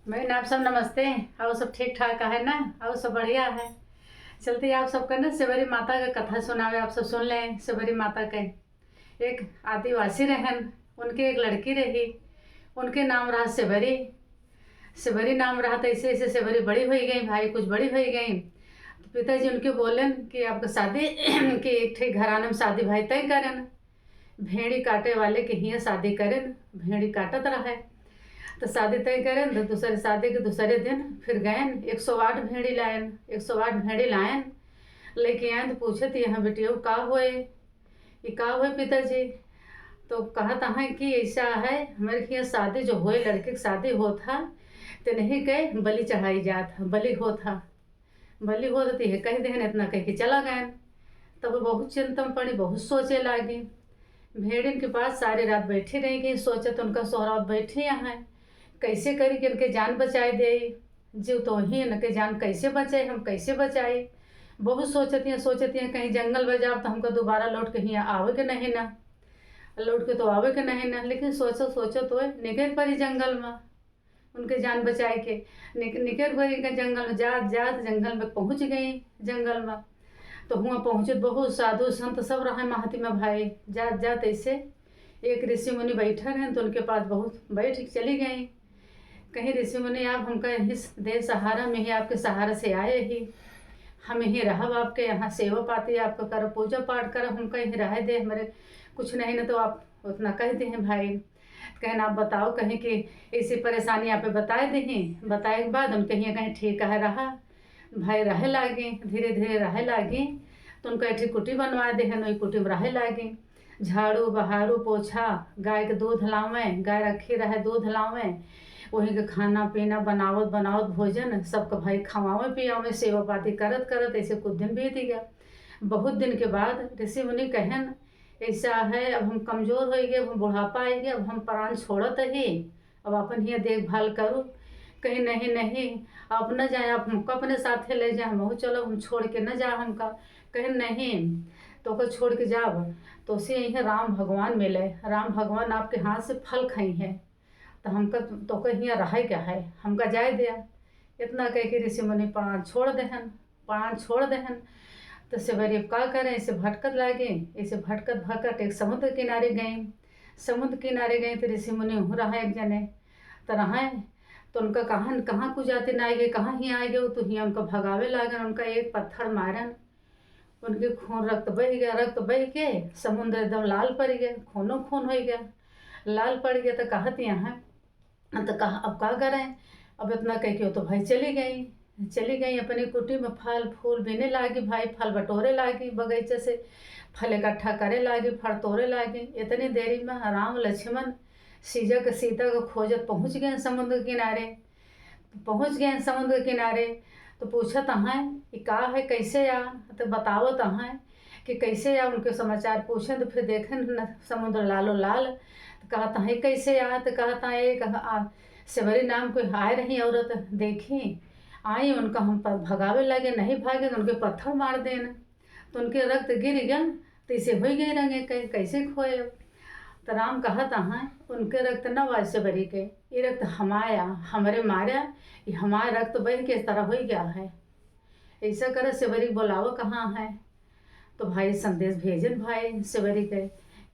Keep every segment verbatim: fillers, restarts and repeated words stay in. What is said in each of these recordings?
बहन, आप सब नमस्ते। और सब ठीक ठाक है ना? और सब बढ़िया है? चलती आप सबका ना सेवरी माता का कथा सुनावे, आप सब सुन लें सेवरी माता के। एक आदिवासी रहन, उनके एक लड़की रही, उनके नाम रहा सेवरी। सेवरी नाम रहा, तो ऐसे ऐसे सेवरी बड़ी होई गई भाई, कुछ बड़ी होई गई। तो पिताजी उनके बोलेन कि आपका शादी कि एक ठे घराना में शादी भाई तय करेन, भेड़ी काटे वाले के हियाँ शादी करेन। भेड़ी काटत रहे, तो शादी तय करेन। तो दूसरे शादी के दूसरे दिन फिर गएन, एक सौ आठ भेड़ी लाएन। एक सौ आठ भेड़ी लाएन, लेके आएन तो पूछत, "यहाँ बेटियों का होए, ये का होए पिताजी?" तो कहत हैं कि ऐसा है, हमारे हियाँ शादी जो होए, लड़के की शादी होत है, तो नहीं के बलि चढ़ाई जात है, बलि होत है। बलि होत है, तो ये कह देहन, इतना कह के चला गएन। तब बहुत चिंता में पड़ी, बहुत सोचे लागी। भेड़िन के पास सारी रात बैठी रह गई, सोचत उनका सोहरावत बैठी हैं, कैसे करी कि इनके जान बचाए दे। जीव तो ही इनके जान कैसे बचे, हम कैसे बचाई? बहुत सोचत हैं, सोचत हैं, कहीं जंगल में जाब तो हमका दोबारा लौट के हियाँ आवे के नहीं ना, लौट के तो आवे के नहीं ना। लेकिन सोचत सोचत तो निकल पड़ी जंगल में, उनके जान बचाए के। निक-, निकल पड़ी के जंगल में, जात जात जंगल में पहुँच गई। जंगल में तो हुआँ पहुँचत बहुत साधु संत सब रहे महात्मा भाई। जात जात ऐसे एक ऋषि मुनि बैठा रहे, तो उनके पास बहुत बैठ के चली गई। कहीं, "ऋषि मुनि, आप हमका यहीं से दे सहारा, हम यहीं आपके सहारा से आए ही, हम यहीं रहब, आपके यहाँ सेवा पाती आपका करब, पूजा पाठ करब, हमका यहीं रहे दे, हमारे कुछ नहीं ना तो आप उतना कह दे हैं भाई।" कहें, "आप बताओ।" कहें कि ऐसी परेशानी आप बताए दे हैं। बताए के बाद हम कहीं, "कहीं ठीक है रहा।" भाई रहे लागे, धीरे धीरे रहे लागे, तो उनका एक ठे कुटी बनवा दे हैं, वही कुटी में रहे लागे। झाड़ू, बहारू, पोछा, गाय के दूध लावें, गाय रखी रहे, दूध लावें, वही के खाना पीना बनावत, बनावत भोजन सबके भाई खवावें, पियावें, सेवा पाती करत, करत ऐसे कुछ दिन बीत गया। बहुत दिन के बाद ऋषि मुनि कहन, "ऐसा है, अब हम कमजोर हो गए, अब हम बुढ़ापा आ गया, अब हम प्राण छोड़त ही, अब अपन हियाँ देखभाल करू।" कहीं, "नहीं, नहीं, आप न जाए, आप हमको अपने साथे ले जाए, हम चलो, हम छोड़ के न जा हमका।" कहे, "नहीं, तोका छोड़ के जाब, तोसे यहीं राम भगवान मिले, राम भगवान आपके हाथ से फल खाई है, तो हमका तोका हियाँ रहे के है, हमका जाए दिया।" इतना कह के ऋषि मुनि प्राण छोड़ देहन, प्राण छोड़ देहन। तो सेवरी अब का करें, ऐसे भटकत लागे, ऐसे भटकत भटकत एक समुद्र किनारे गई। समुद्र किनारे गई तो ऋषि मुनि वहाँ रहा एक जने, तो रहे, तो उनका कहाँ, कहाँ को जाते ना आएगे, कहाँ ही आएगे, वो तो ही उनका भगावे लागन, उनका एक पत्थर मारन, उनके खून रक्त बह गया, रक्त बह के समुद्र एकदम लाल पड़ गया, खूनो खून हो गया, लाल पड़ गया। तो कहत यहाँ, तो कहा, "अब का करें?" अब इतना कह के वो तो भाई चली गई, चली गई अपनी कुटी में, फल फूल बीने लागी भाई, फल बटोरे लागी बगीचे से, फल इकट्ठा करे लागी, फल तोड़े लागी। इतनी देरी में राम लक्ष्मण सीता के, सीता को खोजत पहुँच गए समुद्र किनारे। पहुँच गए समुद्र किनारे, तो पूछत हैं, "ई का है, कैसे आ?" तो बतावत हैं कि कैसे आ, उनके समाचार पूछें, तो फिर देखें न समुद्र लालो लाल, तो कहत हैं, "कैसे आ?" तो कहत हैं, "एक आ, सेवरी नाम कोई आए रही औरत, देखी, आई, उनका हम प-, भगावे लगे, नहीं भागे, तो उनके पत्थर मार देन।" तो उनके रक्त गिर गया, तो इसे हो गए रंगे, कहे, "कैसे खोए?" तो राम कहत हैं, "उनके रक्त न बा सेवरी के, ये रक्त हमाया, हमरे मारा, ये हमारा रक्त बह के इस तरह हो गया है।" ऐसा करे सेवरी बोलावो कहाँ है? तो भाई संदेश भेजन भाई सेवरी के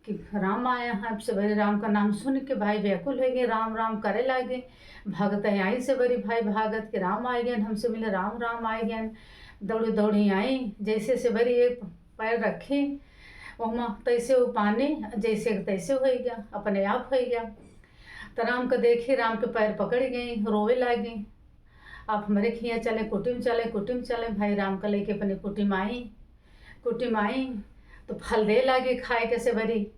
कि राम आया है। अब सेवरी राम का नाम सुन के भाई व्याकुल हो गए, राम राम करे लागे। भगत आई सेवरी भाई भागत के, "राम आ गए, हमसे मिले, राम राम आ गए।" दौड़ी दौड़ी आई, जैसे सेवरी एक पैर रखी, ओमा तैसे वो पानी जैसे के तैसे हो गया, अपने आप हो गया। तो राम का देखी, राम के पैर पकड़ गई, रोवे लागी, "आप हमरे खिया चले, कुटी में चले, कुटी में चले।" भाई राम का लेके अपने कुटी में आई, कुटी में आई तो फल दे लागी खाए के सेवरी,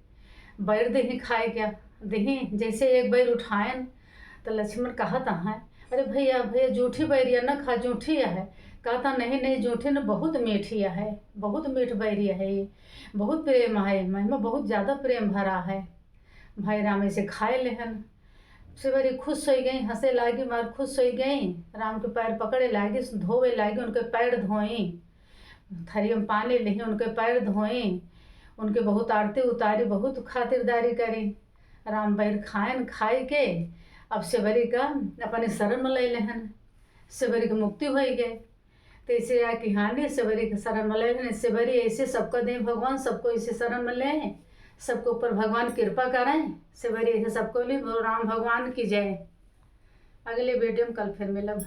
बैर देही खाए के, देही जैसे एक बैर उठायन तो लक्ष्मण कहत हैं, "अरे भैया, भैया, जूठी बैरिया न खा, जूठी है।" कहता, "नहीं, नहीं, जूठी न, बहुत मीठी है, बहुत मीठ बैरिया है ये, बहुत प्रेम है, महिमा बहुत ज्यादा प्रेम भरा है।" भाई राम ऐसे खाए लेहन, सेवरी खुश हो गई, हंसे लागी, मार खुश हो गई, राम के पैर पकड़े लागी, धोवे लागी, उनके पैर धोई, थरिया में पानी लेही, उनके पैर धोई, उनके बहुत आरती उतारी, बहुत खातिरदारी करी। राम बैर खायन, खाई के अब सेवरी का अपने शरण में ले लेहन, सेवरी के मुक्ति होइ गए। तो ऐसे या कि हाँ, नहीं, सेवरी के शरण में ले लेहन, सेवरी ऐसे सबको दे भगवान, सबको ऐसे शरण में ले, सबके ऊपर भगवान कृपा करें। सेवरी ऐसे सबको ले, बोलो राम भगवान की जय। अगले वीडियो में कल फिर मिलब।